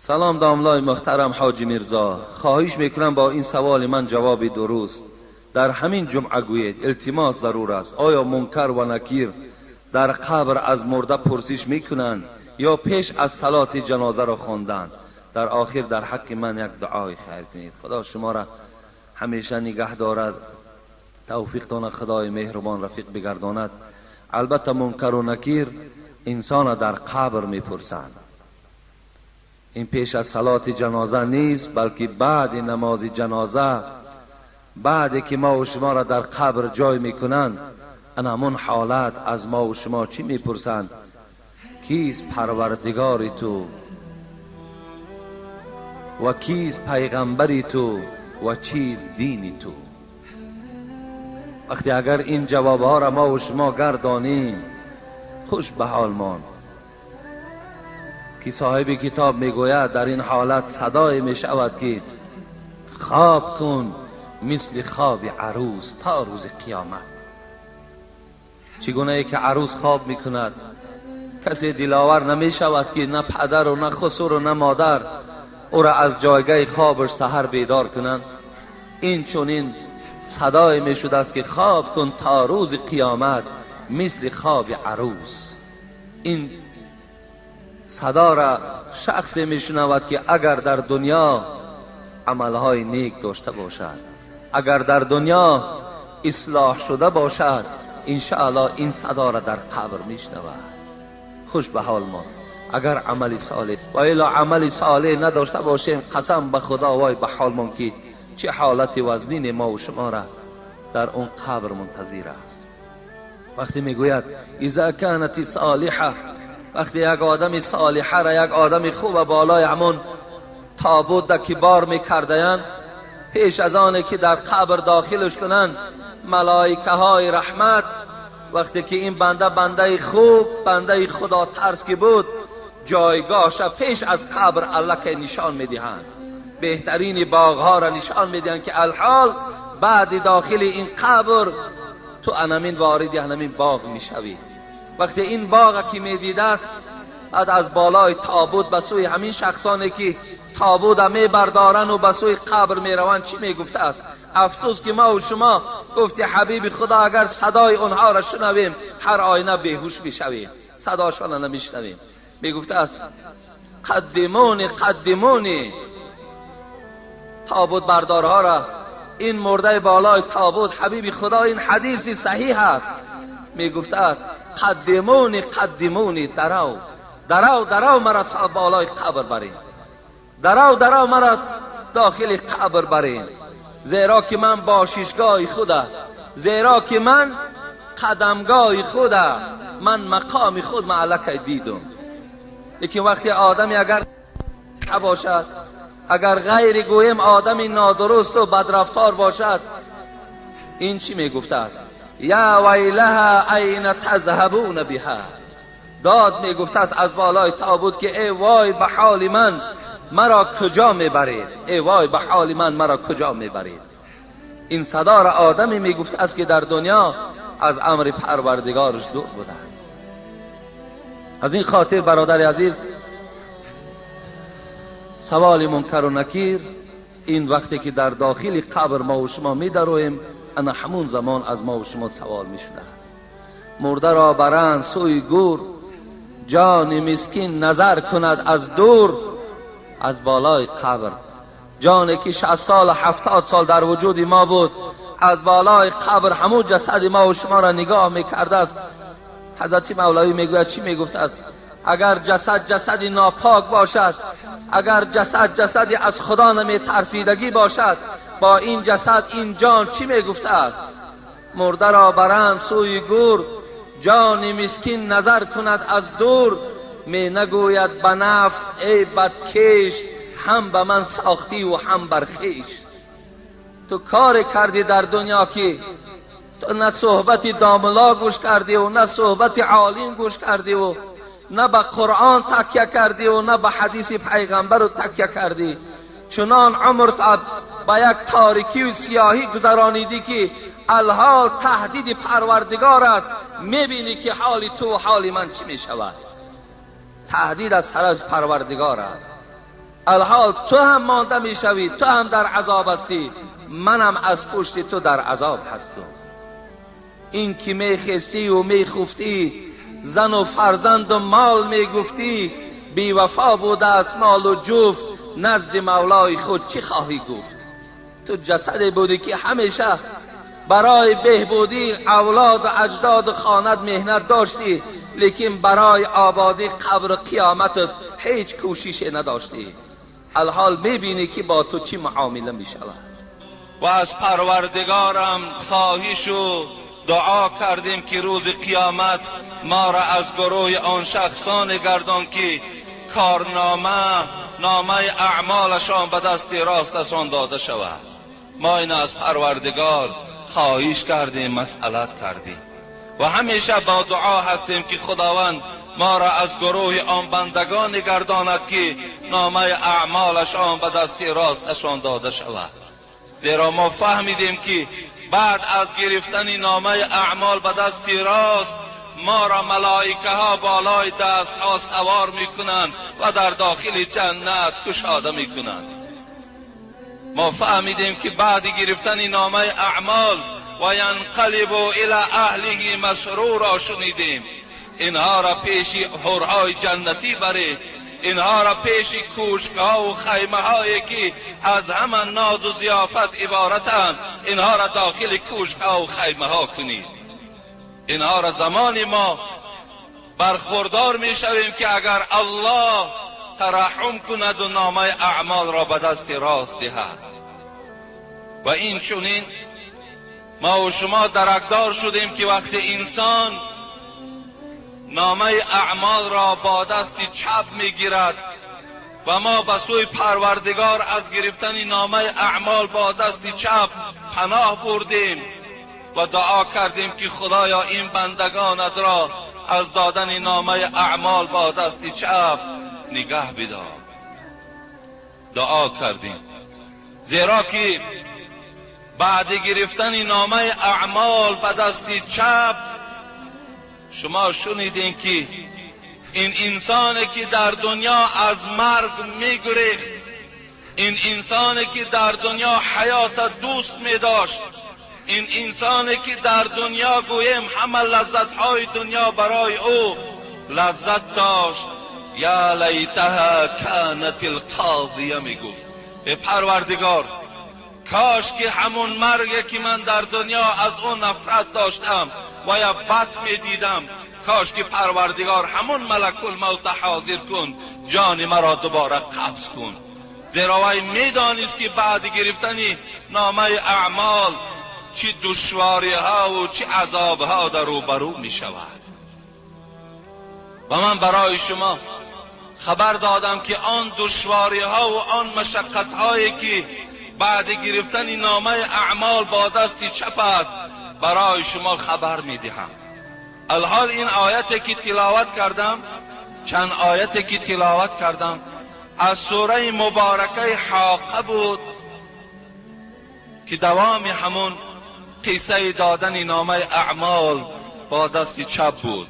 Салом, домлаи муҳтарам Ҳоҷи Мирзо. Хоҳиш мекунам, бо ин саволи ман ҷавоби дуруст дар ҳамин ҷумъа гӯед. Илтимос, зарур аст. Оё Мункар ва Накир дар қабр аз мурда пурсиш мекунанд ё пеш аз салоти ҷанозаро хондан? Дар охир дар ҳаққи ман як дуои хайр кунед. Худо шуморо ҳамеша нигаҳ дорад, тавфиқтона Худои меҳрубон рафиқ бигардонад. Албатта, Мункару Накир инсона дар қабр мепурсанд. Ин пеш аз салоти ҷаноза нест, балки баъди намози ҷаноза, баъде ки мову шуморо дар қабр ҷой мекунанд, ана ҳамон ҳолат аз мову шумо чӣ мепурсанд? Кист парвардигори ту ва кист пайғамбари ту ва чист дини ту? Вақте агар ин ҷавобҳоро мову шумо гардонем, хуш ба ҳолмон, ки соҳиби китоб мегӯяд, дар ин ҳолат садое мешавад, ки хоб кун мисли хоби арӯс то рӯзи қиёмат. Чӣ гунае ки арӯс хоб мекунад, касе диловар намешавад, ки на падару на хусуру на модар ӯро аз ҷойгаҳи хобаш саҳар бедор кунанд. Ин чунин садое мешудааст, ки хоб кун то рӯзи қиёмат мисли хоби арӯс. Ин садоро шахсе мешунавад, ки агар дар дунё амалҳои нек дошта бошад, агар дар дунё ислоҳ шуда бошад, иншааллоҳ ин садоро дар қабр мешунавад. Хуш ба ҳол мо, агар амали солеҳ ва илло амали солеҳ надошта бошем, қасам ба Худо, вой ба ҳолмон, ки чӣ ҳолати вазнине мову шуморо дар он қабр мунтазир аст. Вақте мегӯяд иза канати солиҳа, вақте як одами солиҳара, як одами хуба болои ҳамон тобут ки бор мекардаянд, пеш аз оне ки дар қабр дохилш кунанд, малоикаҳои раҳмат, вақте ки ин банда бандаи хуб, бандаи худотарс ки буд, ҷойгоҳша пеш аз қабр аллакай нишон медиҳанд, беҳтарини боғҳоро нишон медиҳанд, ки алҳол баъди дохили ин қабр ту анамин вориди анамин боғ мешавӣ. Вақте ин боға ки медидааст, баъд аз болои тобут ба сӯи ҳамин шахсоне ки тобута мебардорану ба сӯи қабр мераванд, чӣ мегуфтааст? Афсӯс, ки мову шумо, гуфти ҳабиби Худо, агар садои онҳоро шунавем, ҳар оина беҳуш мешавем, садошонро намешунавем. Мегуфтааст: «Қаддимуни, қаддимуни», тобут бардорҳоро, ин мурдаи болои тобут. Ҳабиби Худо, ин ҳадиси саҳиҳ аст, мегуфтааст: «Қаддимуни, қаддимуни», дарав, дарав, дарав, мара болои қабр барем, дарав, дарав, мара дохили қабр барем, зеро ки ман бошишгоҳи худа, зеро ки ман қадамгоҳи худа, ман мақоми худ ма аллакай дидум. Лекин вақте одаме агар бошад, агар ғайри гӯем одами нодурусту бадрафтор бошад, ин чӣ мегуфтааст? «Я вайлаҳа, айна тазҳабуна биҳа», дод мегуфтааст аз болои тобут, ки эй вой ба ҳоли ман, маро куҷо мебаред? Эй вой ба ҳоли ман, маро куҷо мебаред? Ин садоро одаме мегуфтааст, ки дар дунё аз амри Парвардигораш дур будааст. Аз ин хотир, бародари азиз, саволи Мункару Накир ин вақте ки дар дохили қабр мову шумо медароем, ана ҳамун замон аз мову шумо савол мешудааст. Мурдаро баранд сӯи гур, ҷони мискин назар кунад аз дур. Аз болои қабр ҷоне ки 60 сол, 70 сол дар вуҷуди мо буд, аз болои қабр ҳамун ҷасади мову шуморо нигоҳ мекардааст. Ҳазрати Мавлавӣ мегӯяд, чӣ мегуфтааст? Агар ҷасад ҷасади нопок бошад, агар ҷасад ҷасади аз Худо наметарсидагӣ бошад, бо ин ҷасад ин ҷон чӣ мегуфтааст? Мурдаро баранд сӯи гур, ҷони мискин назар кунад аз дур, менагӯяд ба нафс: «Эй бадкеш, ҳам ба ман сохтиву ҳам бар хеш. Ту коре кардӣ дар дунё, ки ту на суҳбати домуло гӯш кардиву на суҳбати олим гӯш кардиву на ба Қуръон такя кардиву на ба ҳадиси пайғамбару такя кардӣ. Чунон умрт ба як торикию сиёҳӣ гузаронидӣ, ки алҳол таҳдиди Парвардигор аст. Мебинӣ, ки ҳоли ту ҳоли ман чӣ мешавад. Таҳдид аз тарафи Парвардигор аст. الحال تو هم مانده میشوی، تو هم در عذاب هستی، منم از پشت تو در عذاب هستم. این که میخستی و میخفتی، زن و فرزند و مال میگفتی، بی وفا بوده است مال و جفت، نزد مولای خود چی خواهی گفت؟ تو جسد بودی که همیشه برای بهبودی اولاد و اجداد و خانت مهنت داشتی، لیکن برای آبادی قبر و قیامت هیچ کوشش نداشتی. الحال میبینی که با تو چی معامله میشود. و از پروردگارم خواهش و دعا کردیم که روز قیامت ما را از گروه آن شخصان گردان که کارنامه نامه اعمالشان به دست راستشان داده شود. ما این از پروردگار خواهش کردیم، مسئلت کردیم و همیشه با دعا هستیم که خداوند ما را از گروه آن بندگان گرداند که نامه اعمالشان به دست راستشان داده شود. زیرا ما فهمیدیم که بعد از گرفتن نامه اعمال به دست راست، ما را ملائکه ها بالای دست ها سوار میکنند و در داخل جنت کشاده میکنند. ما فهمیدیم که بعد گرفتن نامه اعمال و ینقلب الی اهله مسرورا شنیدیم. اینها را پیش حورهای جنتی برید، اینها را پیش کوشک‌ها و خیمه هایی که از همه ناز و ضیافت عبارتند، اینها را داخل کوشک‌ها و خیمه ها کنید. اینها را زمان ما برخوردار می شویم که اگر الله ترحم کند و نامه اعمال را به دست راست دهد. و این چنین ما و شما درکدار شدیم که وقتی انسان نامه اعمال را با دست چپ میگیرد و ما به سوی پروردگار از گرفتن نامه اعمال با دست چپ پناه بردیم و دعا کردیم که خدایا این بندگانت را از دادن نامه اعمال با دست چپ نگه بدار. دعا کردیم، زیرا که بعد گرفتن نامه اعمال به دست چپ، شما شنیدین که این انسانی که در دنیا از مرگ میگریخت، این انسانی که در دنیا حیات دوست میداشت، این انسانی که در دنیا گویم همه لذتهای دنیا برای او لذت داشت، یا لیتها کانت القاضیه میگفت، ای پروردگار کاش که همون مرگ که من در دنیا از اون نفرت داشتم و یا بد میدیدم، کاش که پروردگار همون ملک الموت حاضر کن، جان مرا دوباره قبض کن. زیرا وی میدانست که بعد گرفتن نامه اعمال چه دشواری ها و چه عذاب ها در روبرو می شود. و من برای شما خبر دادم که آن دشواری ها و آن مشقت هایی که بعد گرفتن نامه اعمال با دست چپ است برای شما خبر می دهم. الحال این آیت که تلاوت کردم، چند آیت که تلاوت کردم از سوره مبارکه حاقه بود که دوام همون قصه دادن نامه اعمال با دست چپ بود.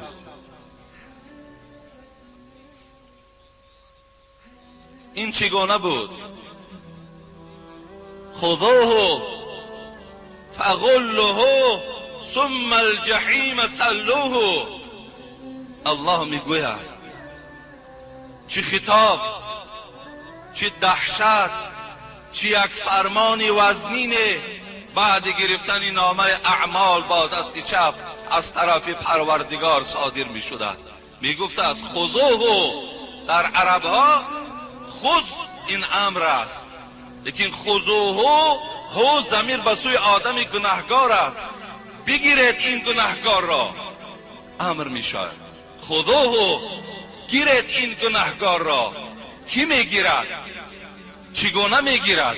این چگونه بود؟ خذوه فغلوه ثم الجحیم صلوه. الله میگوید چه خطاب، چه دهشت، چه یک فرمان وزنین بعد گرفتن نامه اعمال با دست چپ از طرف پروردگار صادر می شده است. می گفته است خذوه، در عرب ها خذ این امر است، لیکن خذوه هو ضمیر به سوی آدم گناهگار است، بگیرید این گناهگار را، امر می شود. خذوه، گیرید این گناهگار را. کی میگیرد؟ چگونه میگیرد؟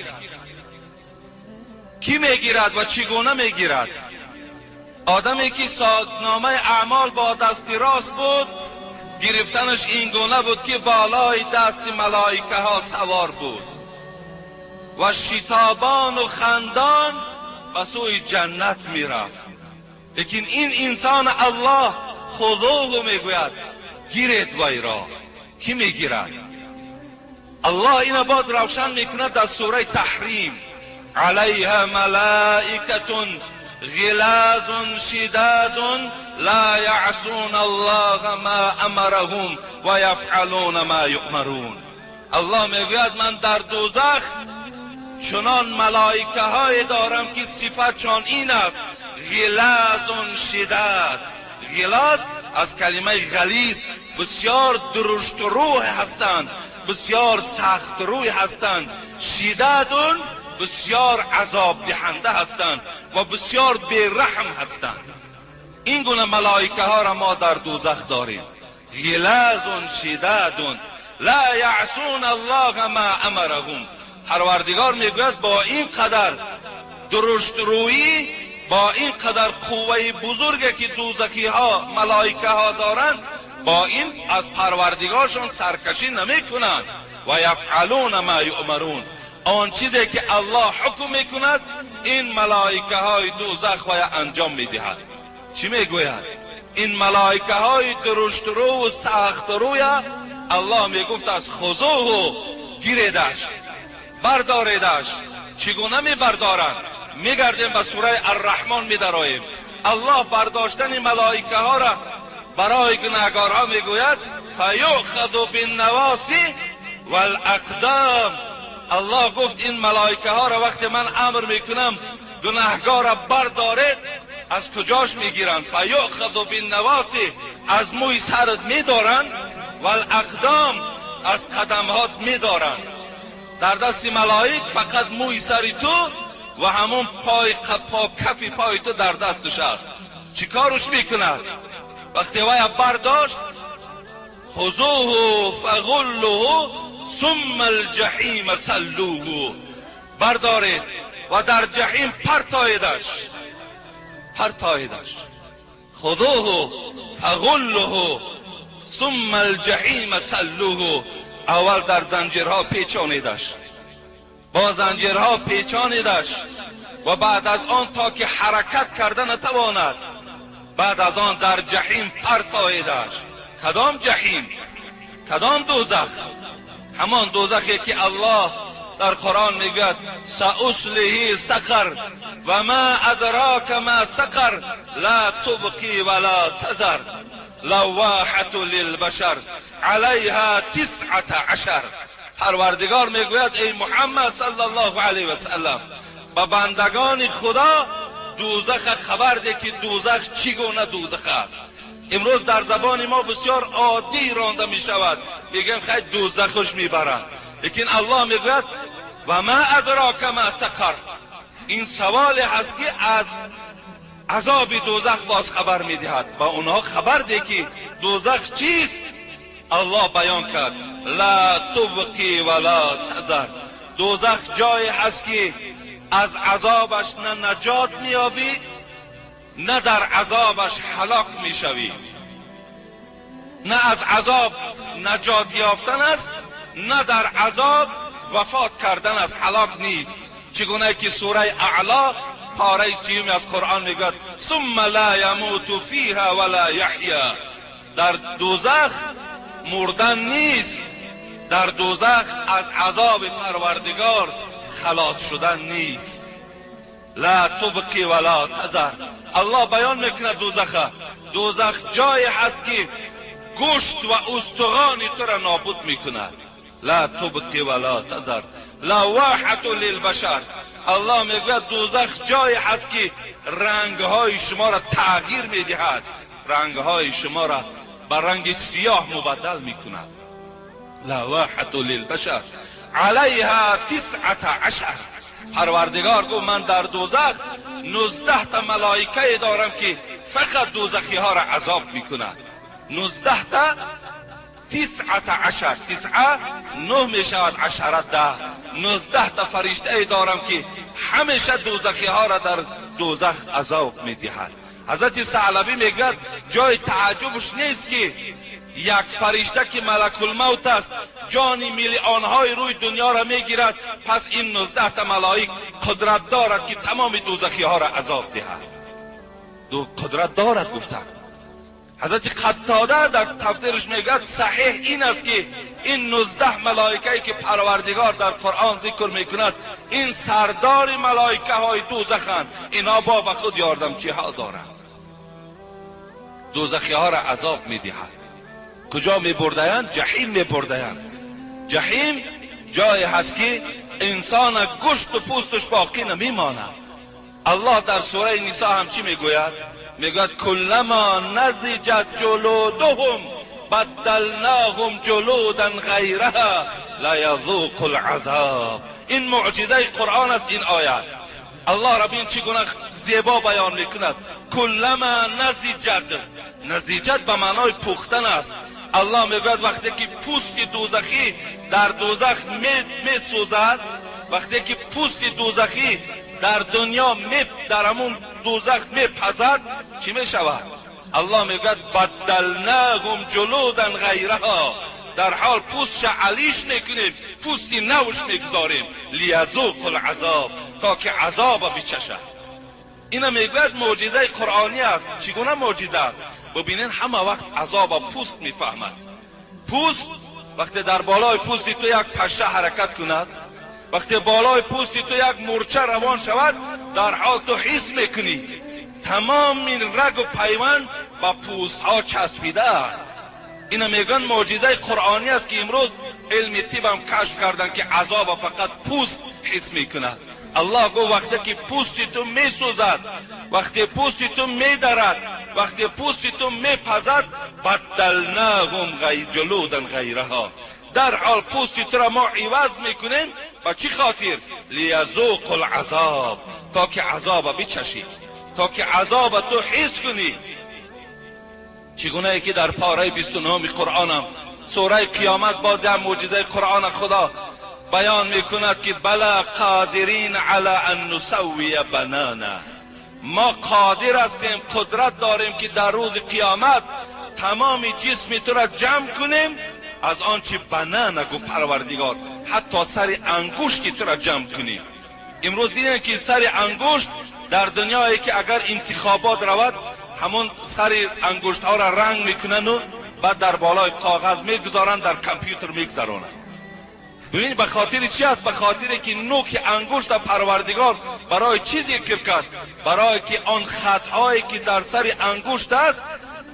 کی میگیرد و چگونه میگیرد؟ آدمی که نامه اعمال با دست راست بود، گرفتنش این گونه بود که بالای دست ملائکه ها سوار بود و شتابان و خندان به سوی جنت میرفت. لیکن این انسان الله خذوه میگوید، گیرید وی را. کی میگیرد؟ Аллоҳ ина боз равшан мекунад дар сураи Таҳрим. Алайҳа малоикатун ғилазун шидадун ла яъсуна Аллоҳа ма амараҳум ва яфъалуна ма юъмарун. Аллоҳ мегӯяд ман дар дӯзах чунон малоикаҳое дорам ки сифатшон ин аст: ғилазун шидад. Ғилаз аз калимаи ғализ, бисёр дуруштрӯй ҳастанд, бисёр сахтрӯй ҳастанд. Шидадун бисёр азобдиҳанда ҳастанд ва бисёр бераҳм ҳастанд. Ин гуна малоикаҳоро мо дар дӯзах дорем. Ғилазун шидадун ла яъсуна Аллоҳа ма амараҳум. Парвардигор мегӯяд бо ин қадар дуруштрӯӣ, бо ин қадар қувваи бузурге ки дӯзахиҳо малоикаҳо доранд, бо ин аз парвардигоршон саркашӣ намекунанд. Ва яфъалуна ма юъмарун. Он чизе ки Аллоҳ ҳукм мекунад, ин малоикаҳои дӯзах вая анҷом медиҳад. Чӣ мегӯяд? Ин малоикаҳои дуруштрӯву сахтрӯя Аллоҳ мегуфт аз хузуҳу, гиредаш, бардоредаш. Чӣ гуна мебардоранд? Мегардем ба сураи Арраҳмон медароем. Аллоҳ бардоштани малоикаҳоро барои гунаҳгорҳо мегӯяд: фаюхаду биннавоси валақдом. Аллоҳ гуфт ин малоикаҳоро вақте ман амр мекунам гунаҳгорро бардоред, аз куҷош мегиранд? Фаюхаду биннавоси, аз мӯи сарат медоранд, валақдом, аз қадамҳот медоранд. Дар дасти малоик фақат мӯи сари ту ва ҳамон пой кафи пои ту дар дасташ аст. Чӣ корш мекунад? Вақте вая бардошт, хузуҳу фағуллуҳу сумма алҷаҳима саллуҳу, бардоред ва дар ҷаҳим партоедаш, партоедаш. Хузуҳу фағуллуҳу сумма алҷаҳима саллуҳу, аввал дар занҷирҳо печонедаш, бо занҷирҳо печонедаш ва баъд аз он то ки ҳаракат карда натавонад, баъд аз он дар ҷаҳим партоедаш. Кадом ҷаҳим? Кадом дӯзах? Ҳамон дӯзахе ки Аллоҳ дар Қуръон мегӯяд: сауслиҳи сақар ва ма адрока ма сақар ла тубқи ва ла тазар лавваҳату лилбашар алайҳа 19. Парвардигор мегӯяд: эй Муҳаммад саллаллоҳу алайҳи васаллам, ба бандагони Худо дӯзаха хабар де ки дӯзах чӣ гуна дӯзах аст. Имрӯз дар забони мо бисёр оддӣ ронда мешавад, мегӯем хай дӯзахуш мебаранд. Лекин Аллоҳ мегӯяд: ва ма адрока ма сақар. Ин саволе ҳаст ки аз азоби дӯзах боз хабар медиҳад. Ба онҳо хабар де ки дӯзах чист. Аллоҳ баён кард: ла тубқи ва ла тазар. Дӯзах ҷое ҳаст ки аз азобаш на наҷот меёбӣ, на дар азобаш ҳалок мешавӣ. На аз азоб наҷот ёфтан аст, на дар азоб вафот кардан аст, ҳалок нест. Чӣ гуна ки сураи Аъло пораи сиюми аз Қуръон мегӯяд: сумма ла ямуту фиҳа ва ла яҳя. Дар дӯзах мурдан нест, дар дӯзах аз азоби Парвардигор халос шудан нест. Ла тубқи ва ла тазар. Аллоҳ баён мекунад дӯзаха. Дӯзах ҷое ҳаст ки гӯшт ва устухони туро нобуд мекунад. Ла тубқи ва ла тазар лавваҳату лилбашар. Аллоҳ мегӯяд дӯзах ҷое ҳаст ки рангҳои шуморо тағйир медиҳад, рангҳои шуморо ба ранги сиёҳ мубаддал мекунад. Лавваҳату лилбашар алайҳа 19. Парвардигор гуфт ман дар дӯзах 19 та малоикае дорам ки фақат дӯзахиҳоро азоб мекунад. 19 та, 19, тисъа нӯҳ мешавад, ашара 10. 19 та фариштае дорам ки ҳамеша дӯзахиҳоро дар дӯзах азоб медиҳад. Ҳазрати Саълабӣ мегӯяд ҷои тааҷҷубш нест ки як фаришта ки малакулмавт аст ҷони миллионҳои рӯи дунёро мегирад, пас ин 19 та малоик қудрат дорад ки тамоми дӯзахиҳоро азоб диҳад. Қудрат дорад гуфтанд. ҳазрати Қаттода дар тафсираш мегӯяд саҳеҳ ин аст ки ин 19 малоикае ки Парвардигор дар Қуръон зикр мекунад ин сардори малоикаҳои дӯзаханд. Инҳо бо ба худ ёрдамчиҳо доранд. Дӯзахиҳоро азоб медиҳад. Куҷо мебурдаянд? Ҷаҳим мебурдаянд. Ҷаҳим ҷое ҳаст ки инсон гӯшту пӯсташ боқӣ намемонад. Аллоҳ дар сураи Нисо ҳам чӣ мегӯяд? Мегӯяд куллама назиҷат ҷулудуҳум баддалнаҳум ҷулудан ғайраҳа лаязуқу лазоб. Ин мӯъҷизаи Қуръон аст, ин оят. Аллоҳ раб ин чӣ гуна зебо баён мекунад. Куллама назиҷат, назиҷат ба маънои пухтан аст. Аллоҳ мегӯяд вақте ки пӯсти дӯзахӣ дар дӯзах месӯзад, вақте ки пӯсти дӯзахӣ дар дунё дар ҳамун дӯзах мепазад, чӣ мешавад? Аллоҳ мегӯяд баддалнаҳум ҷулудан ғайраҳа, дар ҳол пӯстша алиш мекунем, пӯсти навш мегузорем, лиязуқу лазоб, то ки азоба бичашад. Ина мегӯяд мӯъҷизаи қуръонӣ аст. Чӣ гуна мӯъҷиза аст? Бубинед, ҳама вақт азоба пӯст мефаҳмад. Пӯст вақте дар болои пӯсти ту як паша ҳаракат кунад, вақте болои пӯсти ту як мӯрча равон шавад, дар ҳол ту ҳис мекунӣ тамоми рагу пайванд ба пӯстҳо часпидааст. Ина мегӯянд мӯъҷизаи қуръонӣ аст ки имрӯз илми тибам кашф карданд ки азоба фақат пӯст ҳис мекунад. Аллоҳ гуфт вақте ки пӯсти ту месӯзад, вақте пӯсти ту медарад, вақте пӯсти ту мепазад, баддалнаҳум ҷулудан ғайраҳа, дар ҳол пӯсти туро мо иваз мекунем. Ба чӣ хотир? Лиязуқу лазоб, то ки азоба бичашӣ, то ки азоба ту ҳис кунӣ. Чӣ гунае ки дар пораи 29 Қуръонам сураи Қиёмат боз як мӯъҷизаи Қуръона Худо баён мекунад ки бала қодирин ала ан нусаввия банана, мо қодир ҳастем, қудрат дорем ки дар рӯзи қиёмат тамоми ҷисми туро ҷамъ кунем аз он чи банана гуфт Парвардигор, ҳатто сари ангушти туро ҷамъ кунем. Имрӯз дидем ки сари ангушт дар дунёе ки агар интихобот равад, ҳамон сари ангуштҳоро ранг мекунанду баъд дар болои коғаз мегузоранд, дар компютер мегузаронанд. Бибин, ба хотири чӣ аст? Ба хотире ки нӯки ангушта Парвардигор барои чӣ зикр кард? Барое ки он хатҳое ки дар сари ангушт аст,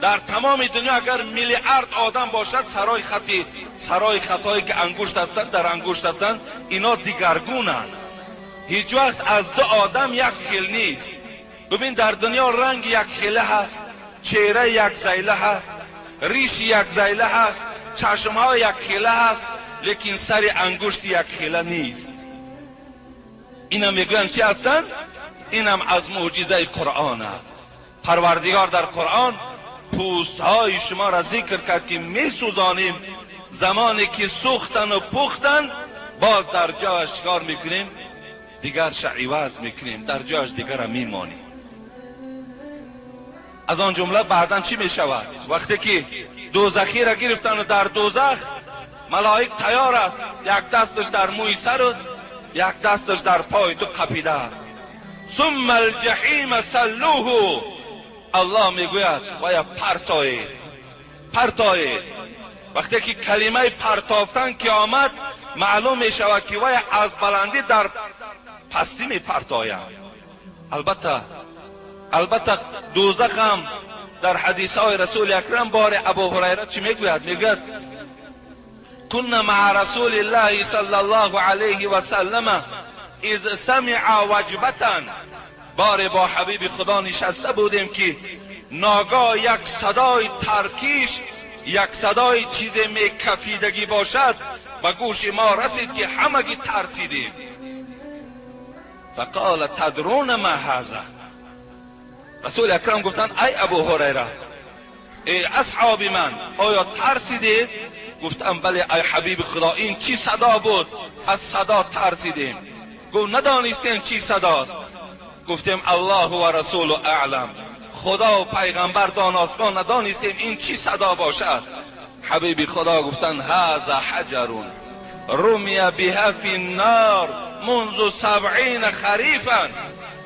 дар тамоми дунё агар миллиард одам бошад, сарои хатҳое ки ангушт ҳастанд, дар ангушт ҳастанд, ино дигаргунанд. Ҳеҷ вақт аз ду одам як хел нест. Бибин, дар дунё ранг як хела ҳаст, чеҳра як зайла ҳаст, риши як зайла ҳаст, чашмҳо як хела ҳаст, лекин сари ангушт як хела нест. Инам мегӯянд чӣ ҳастанд? Инам аз мӯъҷизаи Қуръон аст. Парвардигор дар Қуръон пӯстҳои шуморо зикр кард ки месӯзонем, замоне ки сӯхтану пухтан, боз дар ҷояш чикор мекунем? Дигарша иваз мекунем, дар ҷояш дигара мемонем. Аз он ҷумла баъдан чӣ мешавад? Вақте ки дӯзахиро гирифтану дар дӯзах малоик тайёр аст, як дасташ дар мӯи сару як дасташ дар пои ту қапидааст. Сумма алҷаҳима саллуҳу, Аллоҳ мегӯяд вая партоед, партоед. Вақте ки калимаи партофтан ки омад, маълум мешавад ки вая аз баландӣ дар пастӣ мепартоянд. Албатта дӯзах ҳам дар ҳадисҳои Расули Акрам бори Абу Ҳурайра чӣ мегӯяд? Мегӯяд кунна маа расулиллаҳи саллаллоҳу алайҳи васаллама из самиа ваҷбатан, боре бо ҳабиби Худо нишаста будем ки ногоҳ як садои таркиш, як садои чизе мекафидагӣ бошад ба гӯши мо расид ки ҳамагӣ тарсидем. Фақола тадруна ма ҳаза, Расули Акрам гуфтанд ай Абу Ҳурайра, эй асҳоби ман, оё тарсидед? Гуфтам бале ай ҳабиби Худо, ин чӣ садо буд? Аз садо тарсидем. Гуфт надонистем чӣ садост? Гуфтем Аллоҳу ва расулу аълам, Худо ва пайғамбар доност, мо надонистем ин чӣ садо бошад. Ҳабиби Худо гуфтанд ҳаза ҳаҷарун румия биҳа фи ннор мунзу 70 харифан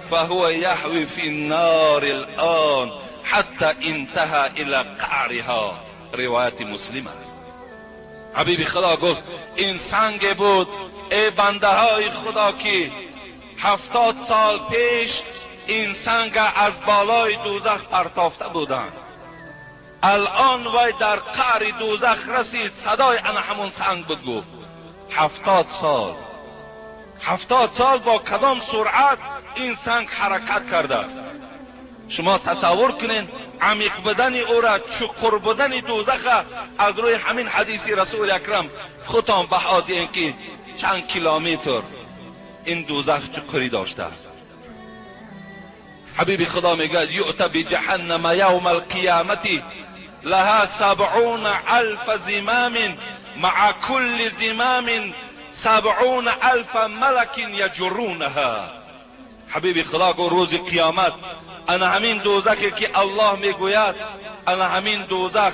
фаҳува яҳви фи ннори алъон حتی انتهى الى قعرها. روایت مسلم است. حبیب خدا گفت این سنگ بود ای بنده های خدا که 70 سال پیش این سنگ از بالای دوزخ پرتافته بودند. الان وی در قعر دوزخ رسید، صدای انا همون سنگ بود. گفت 70 سال، 70 سال با کدام سرعت این سنگ حرکت کرده است؟ شما تصور کنین عمیق بودن او را، چقر بودن دوزخ از روی همین حدیث رسول اکرم خودتان بها دهین که چند کیلومتر این دوزخ چقری داشته است. حبیب خدا میگه یؤت بجهنم یوم القیامت لها 70,000 زمام مع كل زمام 70,000 ملک یجرونها. حبیب خدا گفت روز قیامت انا همین دوزخی که الله میگوید انا همین دوزخ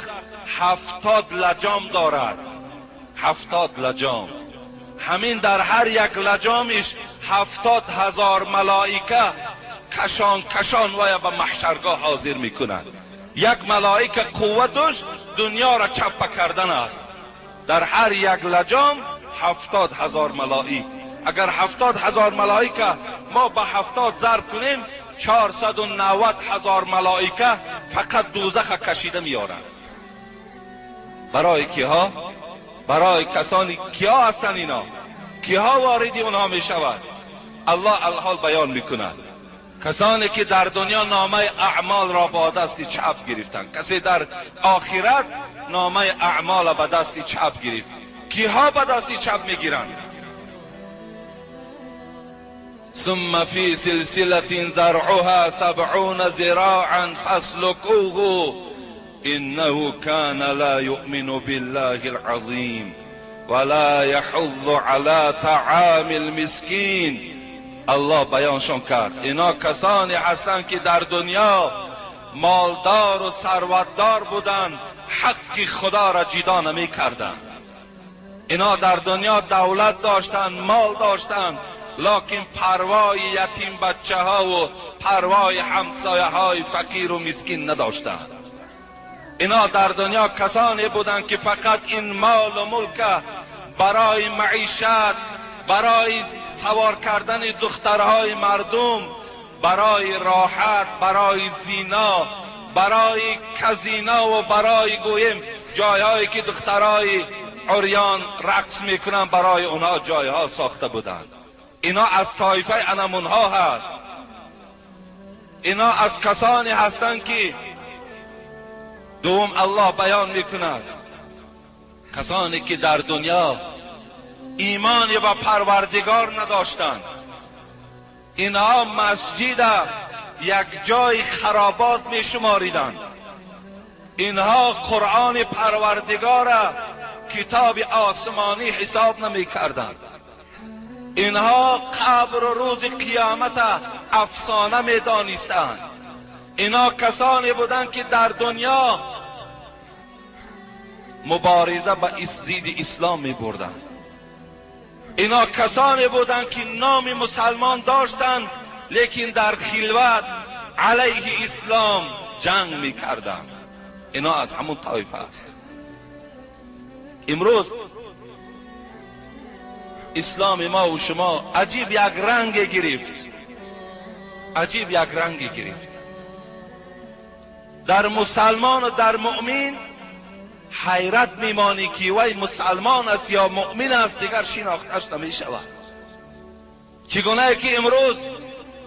70 لجام دارد. 70 لجام، همین در هر یک لجامش 70,000 ملائکه کشان کشان ویا به محشرگاه حاضر میکنند. یک ملائکه قوتش دنیا را چپه کردن است. در هر یک لجام 70,000 ملائک. اگر 70,000 ملائکه ما به 70 ضرب کنیم 490,000 ملائکه فقط دوزخ کشیده میارند. برای کیها؟ برای کسانی کیا هستند اینا؟ کیها واردی اونها میشود؟ الله الحال بیان میکند. کسانی که در دنیا نامه اعمال را با دست چپ گرفتند، کسی در آخرت نامه اعمال به دست چپ گرفت. کیها به دست چپ میگیرند؟ ثم فی سلسلة زرعها 70 ذراعا فاسلكوه انه كان لا يؤمن بالله العظیم ولا يحض على طعام المسکین. الله بیانشان کرد اینا کسانی هستند که در دنیا مالدار و ثروتدار بودند، حق خدا را جدا نمی کردند. اینا در دنیا دولت داشتند، مال داشتند، لکن پروای یتیم بچه ها و پروای همسایه های فقیر و مسکین نداشتند. اینا در دنیا کسانی بودند که فقط این مال و ملک برای معیشت، برای سوار کردن دخترهای مردم، برای راحت، برای زینا، برای کزینا و برای گویم جایهایی که دخترهای عریان رقص میکنن برای اونها جایها ساخته بودند. اینا از طایفه انمونها هست. اینا از کسانی هستند که دوم الله بیان میکند کسانی که در دنیا ایمان و پروردگار نداشتند، اینها مسجد یک جای خرابات می شماریدند. اینها قرآن پروردگار کتاب آسمانی حساب نمی کردند. اینها قبر و روز قیامت افسانه می دانستند. اینها کسانی بودند که در دنیا مبارزه با ضد اسلام می بردند. اینا کسانی بودند که نام مسلمان داشتند لیکن در خلوت علیه اسلام جنگ میکردند. اینا از همون طایفه است. امروز اسلام ما و شما عجیب یک رنگ گرفت، عجیب یک رنگ گرفت. در مسلمان و در مؤمن حیرت میمانی که وی مسلمان است یا مؤمن است، دیگر شناختش نمیشود. چگونه که امروز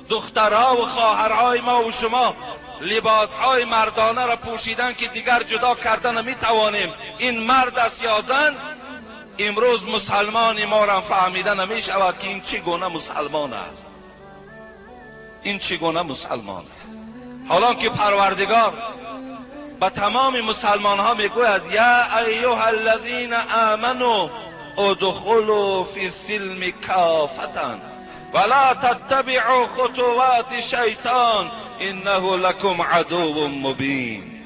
دخترها و خواهرهای ما و شما لباسهای مردانه را پوشیدن که دیگر جدا کرده نمیتوانیم این مرد است یا زن، امروز مسلمان ما را فهمیده نمیشود که این چگونه مسلمان است، این چگونه مسلمان است. حالا که پروردگار به تمام مسلمان ها میگوید یا ایها الذین آمنوا ادخلوا فی السلم کافة ولا تتبعوا خطوات الشیطان انه لکم عدو مبین.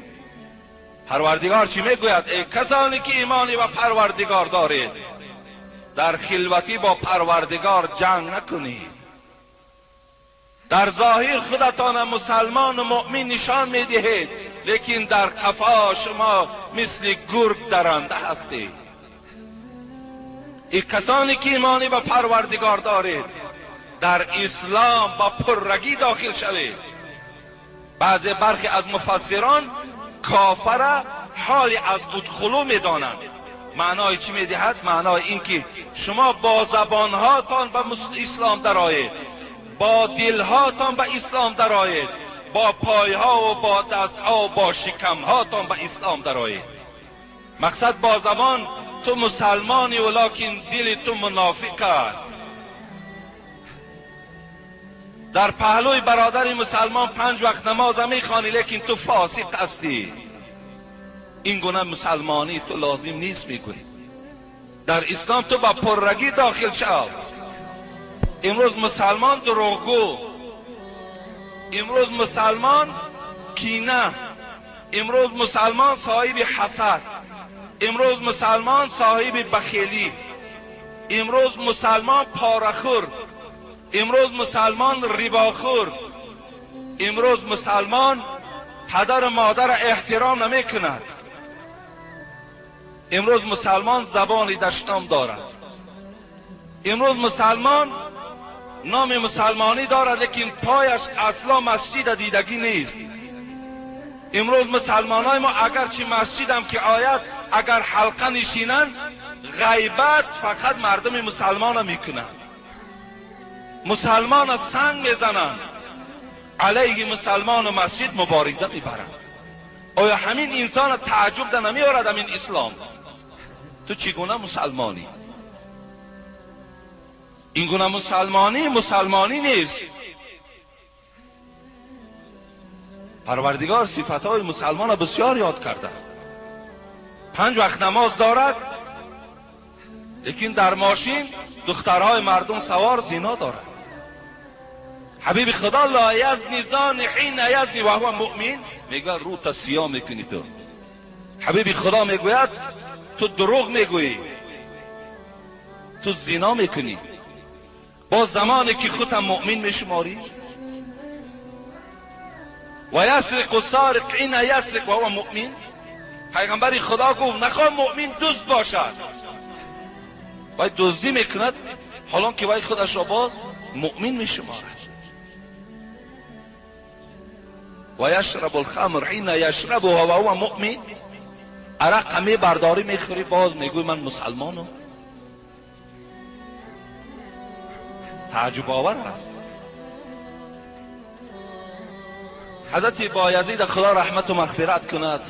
پروردگار چی میگوید؟ ای کسانی که ایمانی به پروردگار دارید، در خلوتی با پروردگار جنگ نکنید. Дар зоҳир худатон мусалмон ва муъмин нишон медиҳед, лекин дар қафо шумо мисли гург даранда ҳастед. Эй касоне ки имоне ба Парвардигор доред, дар ислом ба пуррагӣ дохил шавед. Баъзе бархе аз муфассирон кофара ҳоли аз удхулу медонанд. Маънои чӣ медиҳад? Маънои ин ки шумо бо забонҳоятон ба ислом дароед, бо дилҳоятон ба ислом дароед, бо пойҳо ва бо дастҳо ва бо шикамҳоятон ба ислом дароед. Мақсад бо забон ту мусалмонӣ, валокин дили ту мунофиқ аст. Дар паҳлӯи бародари мусалмон 5 вақт намоз мехонӣ, лекин ту фосиқ ҳастӣ. Ин гуна мусалмонӣ ту лозим нест, мегӯӣ. Дар ислом ту ба пуррагӣ дохил шав. Имрӯз мусалмон дурӯғгӯ, имрӯз мусалмон кина, имрӯз мусалмон соҳиби ҳасад, имрӯз мусалмон соҳиби бахелӣ, имрӯз мусалмон порахӯр, имрӯз мусалмон рибохӯр, имрӯз мусалмон падару модарро эҳтиром намекунад, имрӯз мусалмон забони даштом дорад, имрӯз мусалмон номи мусалмонӣ дорад, лекин пояш асло масҷида дидагӣ нест. Имрӯз мусалмонҳои мо агарчи масҷидам ки ояд, агар ҳалқа нишинанд, ғайбат фақат мардуми мусалмона мекунанд, мусалмона санг мезананд, алайҳи мусалмону масҷид мубориза мебаранд. Оё ҳамин инсона таъҷуб да намеорад ҳамин ислом? Ту чӣ гуна мусалмонӣ? Ин гуна мусалмонӣ мусалмонӣ нест. Парвардигор сифатҳои мусалмонро бисёр ёд кардааст. 5 вақт намоз дорад, лекин дар мошин духтарҳои мардум савор зино дорад. Ҳабиби Худо ла язни зани ҳина язни ва ҳува муъмин мегӯяд, рӯта сиёҳ мекунӣ ту. Ҳабиби Худо мегӯяд, ту дурӯғ мегӯӣ, ту зино мекунӣ, боз замоне ки худам муъмин мешуморӣ. Ва ясриқу сариқ ҳина ясриқ ва ҳува муъмин. Пайғамбари Худо гуфт, нахоҳ муъмин дузд бошад, вай дуздӣ мекунад, ҳолон ки вай худашро боз муъмин мешуморад. Ва яшрабу лхамр ҳина яшрабуҳа ва ҳува муъмин. Арақа мебардорӣ, мехӯрӣ, боз мегӯӣ ман мусалмонам. Таъҷубовар аст. Ҳазрати Боязид Худо раҳмату мағфират кунад,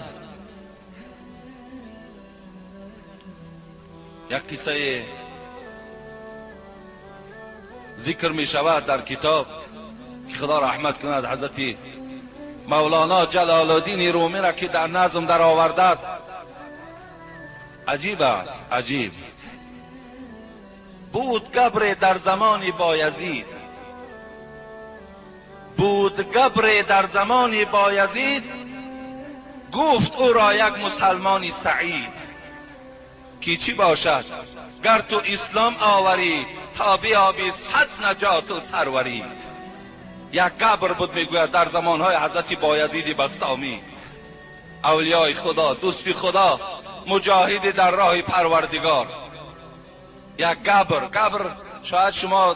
як қиссае зикр мешавад дар китоб ки Худо раҳмат кунад ҳазрати Мавлоно Ҷалолуддини Румиро ки дар назм даровардааст. Аҷиб аст, аҷиб. Буд габре дар замони Боязид, буд габре дар замони Боязид, гуфт ӯро як мусалмони саид, ки чӣ бошад гар ту ислом оварӣ, то биёбӣ 100 наҷоту сарварӣ. Як габр буд, мегӯяд, дар замонҳои ҳазрати Боязиди Бастомӣ, авлиёи Худо, дӯсти Худо, муҷоҳиди дар роҳи Парвардигор. Як габр, габр шояд шумо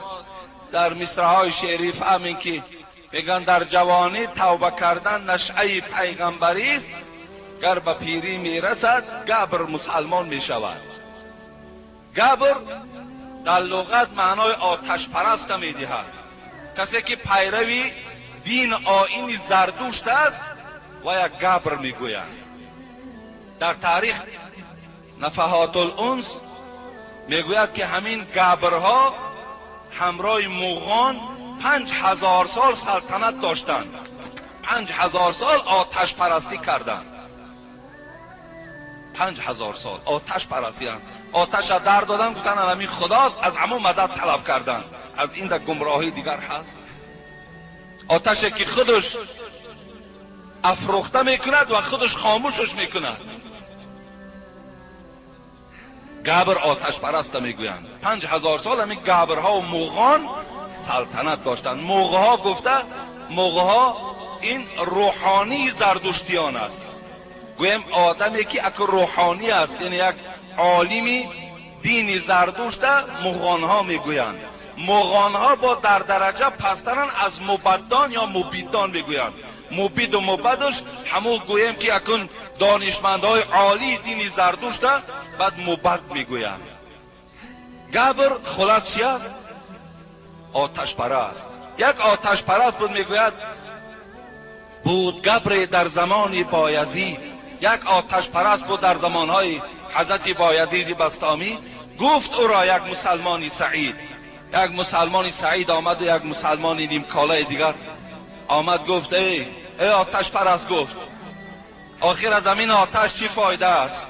дар мисраҳои шеърӣ фаҳмем ки мегӯянд дар ҷавонӣ тавба кардан нашъаи пайғамбарист, гар ба пирӣ мерасад габр мусалмон мешавад. Габр дар луғат маънои оташпараста медиҳад. Касе ки пайрави дин оини Зардушт аст ва як габр мегӯянд. Дар таърих Нафаҳотул-унс мегӯяд ки ҳамин габрҳо ҳамроҳи муғон 5000 сол салтанат доштанд, 5000 сол оташпарастӣ карданд, 5000 сол оташпарастӣ. Оташа дар доданд, гуфтанд ҳамин худост, аз ҳамон мадад талаб карданд. Аз ин да гумроҳӣ дигар ҳаст. Оташе ки худаш афрӯхта мекунад ва худаш хомӯшаш мекунад. Габр оташпараста мегӯянд. 5000 сол ҳамин габрҳо ва муғон سلطنت داشتند. مغها گفته، مغها این روحانی زردشتیان است. گویم آدمی که اک روحانی است، یعنی یک عالمی دین زردشت مغانها میگویند. مغانها با در درجه پسترن از مبدان یا مبیدان میگویند. مبید و مبدش همو گویم که اکن دانشمندهای عالی دین زردشت بعد مبد میگویند. گبر خلاص چی است؟ آتش پرست. یک آتش پرست بود، میگوید بود گبر در زمان بایزید. یک آتش پرست بود در زمانهای حضرت بایزید بسطامی. گفت او را یک مسلمانی سعید، یک مسلمانی سعید آمد و یک مسلمانی نیمکاله دیگر آمد، گفت ای آتش پرست، گفت آخر از همین آتش چی فایده است؟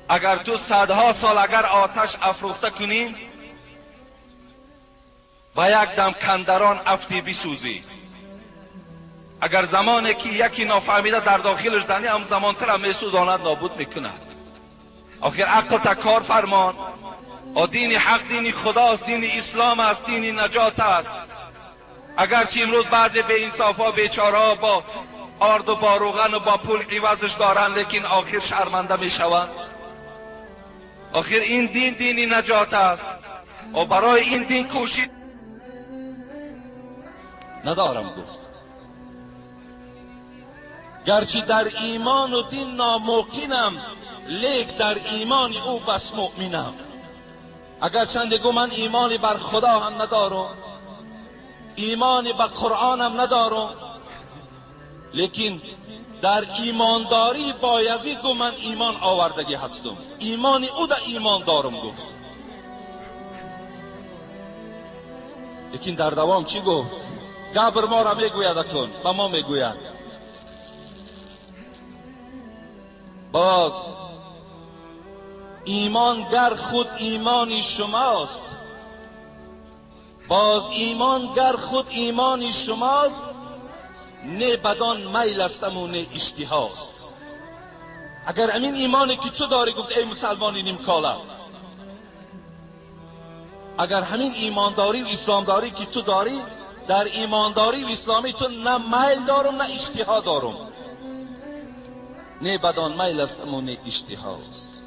اگر تو صدها سال اگر آتش افروخته کنی و یک دم کندران افتی بسوزی، اگر زمانی که یکی نافهمیده در داخلش زنی هم زمان تر هم میسوزاند، نابود میکند. آخر عقل تا کار فرمان. دین حق دین خداست، دین اسلام است، دین نجات است. اگرچه امروز بعضی به انصافا بیچاره با آرد و با روغن و با پول عوضش دارند، لیکن آخر شرمنده میشوند. آخر این دین دین نجات است و برای این دین کوشید ندارم. گفت گرچه در ایمان و دین ناموقینم، لیک در ایمان او بس مؤمنم. اگر چند گو من ایمانی بر خدا هم ندارم، ایمانی بر قرآن هم ندارم، لیکن در ایمانداری بایزید گو من ایمان آوردگی هستم، ایمان او در ایمان دارم گفت. لیکن در دوام چی گفت؟ گبر ما را میگوید اکن به ما میگوید باز ایمان گر خود ایمانی شماست، باز ایمان گر خود ایمانی شماست، نه بدان میل استم و نه اشتهاست. اگر امین ایمانی که تو داری، گفت ای مسلمانی نیم کاله، اگر همین ایمانداری و اسلامداری که تو داری، در ایمانداری و اسلامی تو نه میل دارم نه اشتها دارم، نه بدان میل استم و نه اشتهاست.